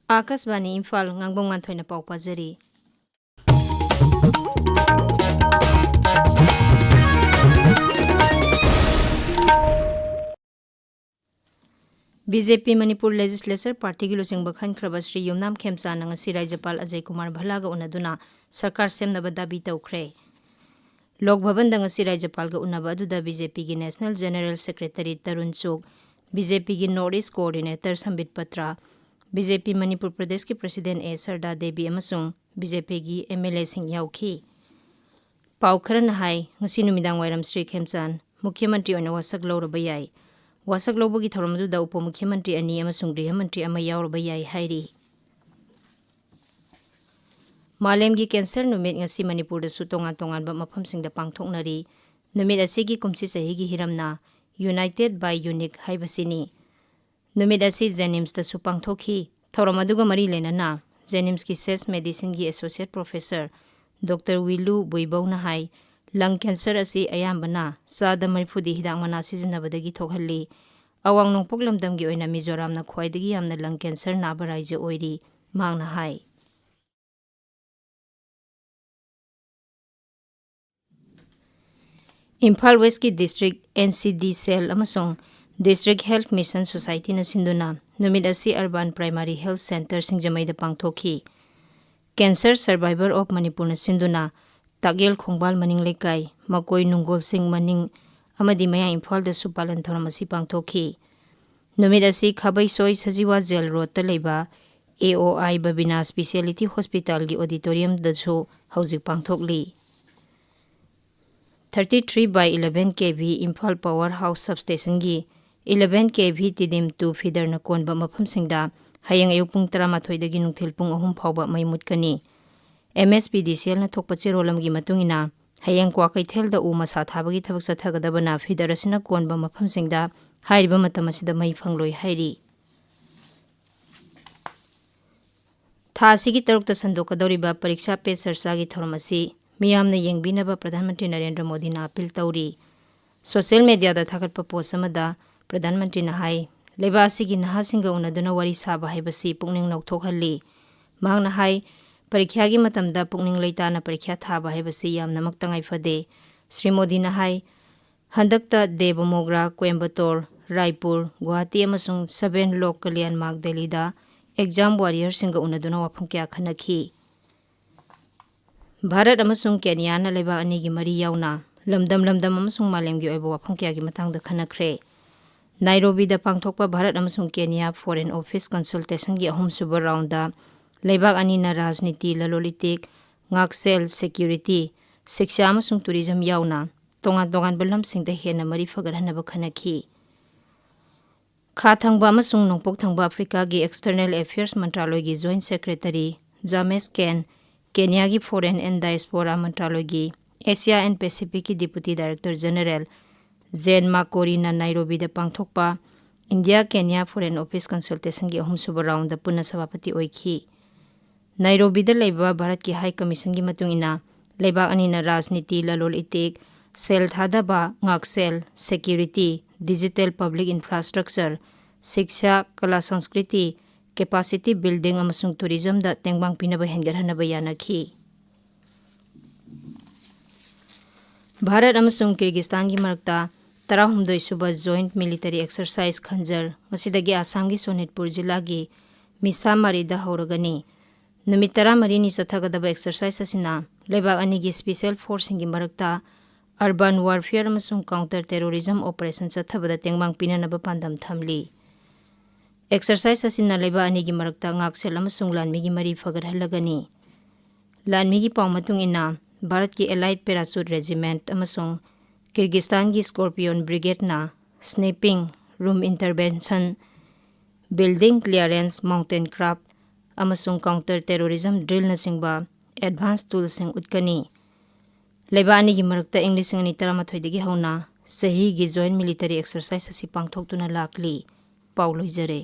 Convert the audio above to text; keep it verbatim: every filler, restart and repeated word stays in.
ꯑꯥꯀꯥꯁꯕꯥꯅꯤ ꯏꯝꯐꯥꯜ, ꯉꯥꯡꯕꯝ ꯉꯥꯟꯊꯣꯏꯅ ꯄꯥꯎ ꯄꯥꯖꯔꯤ꯫ B J P Manipur ꯂꯦꯖꯤꯁꯂꯦꯆꯔ ꯄꯥꯔꯇꯤꯒꯤ ꯂꯨꯆꯤꯡꯕ ꯈꯟꯈ꯭ꯔꯕ ꯁ꯭ꯔꯤ ꯌꯨꯝꯅꯥꯝ ꯈꯦꯝꯆꯥꯟꯅ ꯉꯁꯤ ꯔꯥꯖ꯭ꯌꯄꯥꯜ ꯑꯖꯌ ꯀꯨꯃꯥꯔ ꯚꯜꯂꯥꯒ ꯎꯅꯗꯨꯅ ꯁꯔꯀꯥꯔ ꯁꯦꯝꯅꯕ ꯗꯥꯕꯤ ꯇꯧꯈ꯭ꯔꯦ꯫ ꯂꯣꯛ ꯚꯕꯟꯗ ꯉꯁꯤ ꯔꯥꯖ꯭ꯌꯄꯥꯜꯒ ꯎꯅꯕ ꯑꯗꯨꯗ ꯕꯤ ꯖꯦ ꯄꯤꯒꯤ national general secretary Tarun Chug, B J ꯄꯤꯒꯤ north east coordinator Sambit Patra, B J P Manipur ꯄ꯭ꯔꯗꯦꯁꯀꯤ ꯄ꯭ꯔꯁꯤꯗꯦꯟ ꯑꯦ ꯁꯔꯗꯥ ꯗꯦꯕꯤ ꯑꯃꯁꯨꯡ ꯕꯤ ꯖꯦ ꯄꯤꯒꯤ ꯑꯦꯝ ꯑꯦꯜ ꯑꯦꯁꯤꯡ ꯌꯥꯎꯈꯤ꯫ ꯄꯥꯎ ꯈꯔꯅ ꯍꯥꯏ, ꯉꯁꯤ ꯅꯨꯃꯤꯗꯥꯡ ꯋꯥꯏꯔꯝ ꯁ꯭ꯔꯤ ꯈꯦꯝꯆꯥꯟ ꯃꯨꯈ꯭ꯌ ꯃꯟꯇ꯭ꯔꯤ ꯑꯣꯏꯅ ꯋꯥꯁꯛ ꯂꯧꯔꯕ ꯌꯥꯏ꯫ ꯋꯥꯁꯛ ꯂꯧꯕꯒꯤ ꯊꯧꯔꯝ ꯑꯗꯨꯗ ꯎꯄ ꯃꯨꯈ꯭ꯌ ꯃꯟꯇ꯭ꯔꯤ ꯑꯅꯤ ꯑꯃꯁꯨꯡ ꯒ꯭ꯔꯤꯍ ꯃꯟꯇ꯭ꯔꯤ ꯑꯃ ꯌꯥꯎꯔꯕ ꯌꯥꯏ ꯍꯥꯏꯔꯤ꯫ ꯃꯥꯂꯦꯝꯒꯤ ꯀꯦꯟꯁꯔ ꯅꯨꯃꯤꯠ ꯉꯁꯤ ꯃꯅꯤꯄꯨꯔꯗꯁꯨ ꯇꯣꯉꯥꯟ ꯇꯣꯉꯥꯟꯕ ꯃꯐꯝꯁꯤꯡꯗ ꯄꯥꯡꯊꯣꯛꯅꯔꯤ꯫ ꯅꯨꯃꯤꯠ ꯑꯁꯤꯒꯤ ꯀꯨꯝꯁꯤ ꯆꯍꯤꯒꯤ ꯍꯤꯔꯝꯅ United by Unique ꯍꯥꯏꯕꯁꯤꯅꯤ꯫ ꯅꯨꯃꯤꯠ ꯑꯁꯤ ꯖꯦꯅꯤꯝꯁꯇꯁꯨ ꯄꯥꯡꯊꯣꯛꯈꯤ꯫ ꯊꯧꯔꯝ ꯑꯗꯨꯒ ꯃꯔꯤ ꯂꯩꯅꯅ ꯖꯦꯅꯤꯝꯁꯀꯤ ꯁꯦꯁ ꯃꯦꯗꯤꯁꯤꯟꯒꯤ ꯑꯦꯁꯣꯁꯤꯌꯦꯠ ꯄ꯭ꯔꯣꯐꯦꯁꯔ ꯗꯣꯛꯇꯔ ꯋꯤꯂꯨ ꯕꯨꯏꯕꯧꯅ ꯍꯥꯏ, ꯂꯪ ꯀꯦꯟꯁꯔ ꯑꯁꯤ ꯑꯌꯥꯝꯕꯅ ꯆꯥꯗ ꯃꯔꯤꯐꯨꯗꯤ ꯍꯤꯗꯥꯛ ꯃꯅꯥ ꯁꯤꯖꯤꯟꯅꯕꯗꯒꯤ ꯊꯣꯛꯍꯜꯂꯤ꯫ ꯑꯋꯥꯡ ꯅꯣꯡꯄꯣꯛ ꯂꯝꯗꯝꯒꯤ ꯑꯣꯏꯅ ꯃꯤꯖꯣꯔꯥꯝꯅ ꯈ꯭ꯋꯥꯏꯗꯒꯤ ꯌꯥꯝꯅ ꯂꯪ ꯀꯦꯟꯁꯔ ꯅꯥꯕ ꯔꯥꯏꯖ꯭ꯌ ꯑꯣꯏꯔꯤ, ꯃꯍꯥꯛꯅ ꯍꯥꯏ꯫ ꯏꯝꯐꯥꯜ ꯋꯦꯁꯀꯤ ꯗꯤꯁꯇ꯭ꯔꯤꯛ ꯑꯦꯟ ꯁꯤ ꯗꯤ ꯁꯦꯜ ꯑꯃꯁꯨꯡ ꯗꯤꯁꯇ꯭ꯔꯤꯛ ꯍꯦꯜꯊ ꯃꯤꯁꯟ ꯁꯣꯁꯥꯏꯇꯤꯅ ꯁꯤꯟꯗꯨꯅ ꯅꯨꯃꯤꯠ ꯑꯁꯤ ꯑꯔꯕꯥꯟ ꯄ꯭ꯔꯥꯏꯃꯥꯔꯤ ꯍꯦꯜꯊ ꯁꯦꯟꯇꯔ ꯁꯤꯡꯖꯃꯩꯗ ꯄꯥꯡꯊꯣꯛꯈꯤ꯫ ꯀꯦꯟꯁꯔ ꯁꯔꯚꯥꯏꯚꯔ ꯑꯣꯐ ꯃꯅꯤꯄꯨꯔꯅ ꯁꯤꯟꯗꯨꯅ ꯇꯥꯛꯌꯦꯜ ꯈꯣꯡꯕꯥꯜ ꯃꯅꯤꯡ ꯂꯩꯀꯥꯏ, ꯃꯀꯣꯏ ꯅꯨꯡꯒꯣꯜꯁꯤꯡ ꯃꯅꯤꯡ ꯑꯃꯗꯤ ꯃꯌꯥꯡ ꯏꯝꯐꯥꯜꯗꯁꯨ ꯄꯥꯂꯟ ꯊꯧꯔꯝ ꯑꯁꯤ ꯄꯥꯡꯊꯣꯛꯈꯤ꯫ ꯅꯨꯃꯤꯠ ꯑꯁꯤ ꯈꯥꯕꯩꯁꯣꯏ ꯁꯖꯤꯋꯥ ꯖꯦꯜ ꯔꯣꯗꯇ ꯂꯩꯕ ꯑꯦ ꯑꯣ ꯑꯥꯏ ꯕꯕꯤꯅꯥ ꯁ꯭ꯄꯤꯁꯤꯌꯦꯂꯤꯇꯤ ꯍꯣꯁꯄꯤꯇꯥꯜꯒꯤ ꯑꯣꯗꯤꯇꯣꯔꯤꯌꯝꯗꯁꯨ ꯍꯧꯖꯤꯛ ꯄꯥꯡꯊꯣꯛꯂꯤ꯫ Thirty three by eleven K V Imphal power house ꯁꯕꯁ꯭ꯇꯦꯁꯟꯒꯤ eleven K V ꯇꯤꯗꯤꯝ two ꯐꯤꯗꯔꯅ ꯀꯣꯟꯕ ꯃꯐꯝꯁꯤꯡꯗ ꯍꯌꯦꯡ ꯑꯌꯨꯛ ꯄꯨꯡ ꯇꯔꯥꯃꯥꯊꯣꯏꯗꯒꯤ ꯅꯨꯡꯊꯤꯜ ꯄꯨꯡ ꯑꯍꯨꯝ ꯐꯥꯎꯕ ꯃꯩ ꯃꯨꯠꯀꯅꯤ꯫ ꯑꯦꯝ ꯑꯦꯁ ꯄꯤ ꯗꯤ ꯁꯤ ꯑꯦꯜꯅ ꯊꯣꯛꯄ ꯆꯦꯔꯣꯜ ꯑꯃꯒꯤ ꯃꯇꯨꯡ ꯏꯟꯅ, ꯍꯌꯦꯡ ꯀ꯭ꯋꯥꯀꯩꯊꯦꯜꯗ ꯎ ꯃꯁꯥ ꯊꯥꯕꯒꯤ ꯊꯕꯛ ꯆꯠꯊꯒꯗꯕꯅ ꯐꯤꯗꯔ ꯑꯁꯤꯅ ꯀꯣꯟꯕ ꯃꯐꯝꯁꯤꯡꯗ ꯍꯥꯏꯔꯤꯕ ꯃꯇꯝ ꯑꯁꯤꯗ ꯃꯩ ꯐꯪꯂꯣꯏ ꯍꯥꯏꯔꯤ꯫ ꯊꯥ ꯑꯁꯤꯒꯤ ꯇꯔꯨꯛꯇ ꯁꯟꯗꯣꯛꯀꯗꯧꯔꯤꯕ ꯄꯔꯤꯛꯁꯥ ꯄꯦ ꯆꯔꯆꯥꯒꯤ ꯊꯧꯔꯝ ꯑꯁꯤ ꯃꯤꯌꯥꯝꯅ ꯌꯦꯡꯕꯤꯅꯕ ꯄ꯭ꯔꯙꯥꯟ ꯃꯟꯇ꯭ꯔꯤ ꯅꯔꯦꯟꯗ꯭ꯔ ꯃꯣꯗꯤꯅ ꯑꯥꯄꯤꯜ ꯇꯧꯔꯤ꯫ ꯁꯣꯁꯤꯌꯦꯜ ꯃꯦꯗꯤꯌꯥꯗ ꯊꯥꯒꯠꯄ ꯄꯣꯁ ꯑꯃꯗ ꯄ꯭ꯔꯙꯥꯟ ꯃꯟꯇ꯭ꯔꯤꯅ ꯍꯥꯏ, ꯂꯩꯕꯥꯛ ꯑꯁꯤꯒꯤ ꯅꯍꯥꯁꯤꯡꯒ ꯎꯅꯗꯨꯅ ꯋꯥꯔꯤ ꯁꯥꯕ ꯍꯥꯏꯕꯁꯤ ꯄꯨꯛꯅꯤꯡ ꯅꯧꯊꯣꯛꯍꯜꯂꯤ꯫ ꯃꯍꯥꯛꯅ ꯍꯥꯏ, ꯄꯔꯤꯈ꯭ꯌꯥꯒꯤ ꯃꯇꯝꯗ ꯄꯨꯛꯅꯤꯡ ꯂꯩꯇꯥꯅ ꯄꯔꯤꯈ꯭ꯌꯥ ꯊꯥꯕ ꯍꯥꯏꯕꯁꯤ ꯌꯥꯝꯅꯃꯛ ꯇꯉꯥꯏ ꯐꯗꯦ꯫ ꯁ꯭ꯔꯤ ꯃꯣꯗꯤꯅ ꯍꯥꯏ, ꯍꯟꯗꯛꯇ ꯗꯦꯕꯃꯣꯒ꯭ꯔꯥ, ꯀꯣꯏꯝꯕꯇꯣꯔ, ꯔꯥꯏꯄꯨꯔ, ꯒꯨꯋꯥꯍꯥꯇꯤ ꯑꯃꯁꯨꯡ ꯁꯕꯦꯟ ꯂꯣꯛ ꯀꯂꯤꯌꯥꯟ ꯃꯥꯔꯒ ꯗꯦꯜꯂꯤꯗ ꯑꯦꯛꯖꯥꯝ ꯋꯥꯔꯤꯌꯔꯁꯤꯡꯒ ꯎꯅꯗꯨꯅ ꯋꯥꯐꯝ ꯀꯌꯥ ꯈꯟꯅꯈꯤ꯫ ꯚꯥꯔꯠ ꯑꯃꯁꯨꯡ ꯀꯦꯅꯤꯌꯥꯅ ꯂꯩꯕꯥꯛ ꯑꯅꯤꯒꯤ ꯃꯔꯤ ꯌꯥꯎꯅ ꯂꯝꯗꯝ ꯂꯝꯗꯝ ꯑꯃꯁꯨꯡ ꯃꯥꯂꯦꯝꯒꯤ ꯑꯣꯏꯕ ꯋꯥꯐꯝ ꯀꯌꯥꯒꯤ ꯃꯇꯥꯡꯗ ꯈꯟꯅꯈ꯭ꯔꯦ꯫ ꯅꯥꯏꯔꯣꯕꯤꯗ ꯄꯥꯡꯊꯣꯛꯄ ꯚꯥꯔꯠ ꯑꯃꯁꯨꯡ ꯀꯦꯅꯤꯌꯥ ꯐꯣꯔꯦꯟ ꯑꯣꯐꯤꯁ ꯀꯟꯁꯜꯇꯦꯁꯟꯒꯤ ꯑꯍꯨꯝꯁꯨꯕ ꯔꯥꯎꯟꯗ ꯂꯩꯕꯥꯛ ꯑꯅꯤꯅ ꯔꯥꯖꯅꯤꯇꯤ, ꯂꯂꯣꯟ ꯏꯇꯤꯛ, ꯉꯥꯛꯁꯦꯜ, ꯁꯦꯀ꯭ꯌꯨꯔꯤꯇꯤ, ꯁꯤꯛꯁꯥ ꯑꯃꯁꯨꯡ ꯇꯨꯔꯤꯖꯝ ꯌꯥꯎꯅ ꯇꯣꯉꯥꯟ ꯇꯣꯉꯥꯟꯕ ꯂꯝꯁꯤꯡꯗ ꯍꯦꯟꯅ ꯃꯔꯤ ꯐꯒꯠꯍꯟꯅꯕ ꯈꯟꯅꯈꯤ꯫ ꯈꯥ ꯊꯪꯕ ꯑꯃꯁꯨꯡ ꯅꯣꯡꯄꯣꯛ ꯊꯪꯕ ꯑꯐ꯭ꯔꯤꯀꯥꯒꯤ ꯑꯦꯛꯁꯇꯔꯅꯦꯜ ꯑꯦꯐꯤꯌꯔꯁ ꯃꯟꯇ꯭ꯔꯥꯂꯣꯏꯒꯤ ꯖꯣꯏꯟꯠ ꯁꯦꯀ꯭ꯔꯦꯇꯔꯤ ꯖꯥꯃꯦꯁ ꯀꯦꯟ, ꯀꯦꯅꯤꯌꯥꯒꯤ ꯐꯣꯔꯦꯟ ꯑꯦꯟ ꯗꯥꯏꯁꯄꯣꯔꯥ ꯃꯟꯇ꯭ꯔꯥꯂꯣꯏꯒꯤ ꯑꯦꯁꯤꯌꯥ ꯑꯦꯟ ꯄꯦꯁꯤꯐꯤꯛꯀꯤ ꯗꯤꯄꯨꯇꯤ ꯗꯥꯏꯔꯦꯛꯇꯔ ꯖꯦꯅꯔꯦꯜ ꯖꯦꯟ ꯃꯥꯀꯣꯔꯤꯅ ꯅꯥꯏꯔꯣꯕꯤꯗ ꯄꯥꯡꯊꯣꯛꯄ ꯏꯟꯗꯤꯌꯥ ꯀꯦꯅꯤꯌꯥ ꯐꯣꯔꯦꯟ ꯑꯣꯐꯤꯁ ꯀꯟꯁꯜꯇꯦꯁꯟꯒꯤ ꯑꯍꯨꯝꯁꯨꯕ ꯔꯥꯎꯟꯗ ꯄꯨꯟꯅ ꯁꯚꯥꯄꯇꯤ ꯑꯣꯏꯈꯤ꯫ ꯅꯥꯏꯔꯣꯕꯤꯗ ꯂꯩꯕ ꯚꯥꯔꯠꯀꯤ ꯍꯥꯏ ꯀꯃꯤꯁꯟꯒꯤ ꯃꯇꯨꯡ ꯏꯟꯅ, ꯂꯩꯕꯥꯛ ꯑꯅꯤꯅ ꯔꯥꯖꯅꯤꯇꯤ, ꯂꯂꯣꯟ ꯏꯇꯤꯛ, ꯁꯦꯜ ꯊꯥꯗꯕ, ꯉꯥꯛꯁꯦꯜ, ꯁꯦꯀ꯭ꯌꯨꯔꯤꯇꯤ, ꯗꯤꯖꯤꯇꯦꯜ ꯄꯕ꯭ꯂꯤꯛ ꯏꯟꯐ꯭ꯔꯥꯁ꯭ꯇ꯭ꯔꯛꯆꯔ, ꯁꯤꯛꯁꯥ, ꯀꯂꯥ ꯁꯪꯁꯀ꯭ꯔꯤꯇꯤ, ꯀꯦꯄꯥꯁꯤꯇꯤ ꯕꯤꯜꯗꯤꯡ ꯑꯃꯁꯨꯡ ꯇꯨꯔꯤꯖꯝꯗ ꯇꯦꯡꯕꯥꯡ ꯄꯤꯅꯕ ꯍꯦꯟꯒꯠꯍꯟꯅꯕ ꯌꯥꯅꯈꯤ꯫ ꯚꯥꯔꯠ ꯑꯃꯁꯨꯡ ꯀꯤꯔꯒꯤꯁꯇꯥꯟꯒꯤ ꯃꯔꯛꯇ ꯇꯔꯥꯍꯨꯝꯗꯣꯏ ꯁꯨꯕ ꯖꯣꯏꯟꯠ ꯃꯤꯂꯤꯇꯔꯤ ꯑꯦꯛꯁꯔꯁꯥꯏꯖ ꯈꯟꯖꯔ ꯉꯁꯤꯗꯒꯤ ꯑꯁꯥꯝꯒꯤ ꯁꯣꯅꯤꯠꯄꯨꯔ ꯖꯤꯂꯥꯒꯤ ꯃꯤꯁꯥꯃꯥꯔꯤꯗ ꯍꯧꯔꯒꯅꯤ꯫ ꯅꯨꯃꯤꯠ ꯇꯔꯥꯃꯔꯤꯅꯤ ꯆꯠꯊꯒꯗꯕ ꯑꯦꯛꯁꯔꯁꯥꯏꯖ ꯑꯁꯤꯅ ꯂꯩꯕꯥꯛ ꯑꯅꯤꯒꯤ ꯁ꯭ꯄꯤꯁꯦꯜ ꯐꯣꯔꯁꯁꯤꯡꯒꯤ ꯃꯔꯛꯇ ꯑꯔꯕꯥꯟ ꯋꯥꯔꯐꯤꯌꯔ ꯑꯃꯁꯨꯡ ꯀꯥꯎꯟꯇꯔ ꯇꯦꯔꯣꯔꯤꯖꯝ ꯑꯣꯄꯔꯦꯁꯟ ꯆꯠꯊꯕꯗ ꯇꯦꯡꯕꯥꯡ ꯄꯤꯅꯅꯕ ꯄꯥꯟꯗꯝ ꯊꯝꯂꯤ꯫ ꯑꯦꯛꯁꯔꯁꯥꯏꯖ ꯑꯁꯤꯅ ꯂꯩꯕꯥꯛ ꯑꯅꯤꯒꯤ ꯃꯔꯛꯇ ꯉꯥꯛꯁꯦꯜ ꯑꯃꯁꯨꯡ ꯂꯥꯟꯃꯤꯒꯤ ꯃꯔꯤ ꯐꯒꯠꯍꯜꯂꯒꯅꯤ꯫ ꯂꯥꯟꯃꯤꯒꯤ ꯄꯥꯎ ꯃꯇꯨꯡ ꯏꯟꯅ, ꯚꯥꯔꯠꯀꯤ ꯑꯦꯂꯥꯏꯠ ꯄꯦꯔꯥꯆꯨꯠ ꯔꯦꯖꯤꯃꯦꯟꯠ ꯑꯃꯁꯨꯡ ꯀꯤꯔꯒꯤꯁꯇꯥꯟꯒꯤ ꯁ꯭ꯀꯣꯔꯄꯤꯌꯣꯟ ꯕ꯭ꯔꯤꯒꯦꯗꯅ sniping, room intervention, building clearance, mountain craft ꯑꯃꯁꯨꯡ ꯀꯥꯎꯟꯇꯔ ꯇꯦꯔꯣꯔꯤꯖꯝ ꯗ꯭ꯔꯤꯜꯅꯆꯤꯡꯕ ꯑꯦꯗꯚꯥꯟꯁ ꯇꯨꯜꯁꯤꯡ ꯎꯠꯀꯅꯤ꯫ ꯂꯩꯕꯥꯛ ꯑꯅꯤꯒꯤ ꯃꯔꯛꯇ ꯏꯪ ꯂꯤꯁꯤꯡ ꯑꯅꯤ ꯇꯔꯥꯃꯥꯊꯣꯏꯗꯒꯤ ꯍꯧꯅ ꯆꯍꯤꯒꯤ ꯖꯣꯏꯟꯠ ꯃꯤꯂꯤꯇꯔꯤ ꯑꯦꯛꯁꯔꯁꯥꯏꯖ ꯑꯁꯤ ꯄꯥꯡꯊꯣꯛꯇꯨꯅ ꯂꯥꯛꯂꯤ꯫ ꯄꯥꯎ ꯂꯣꯏꯖꯔꯦ꯫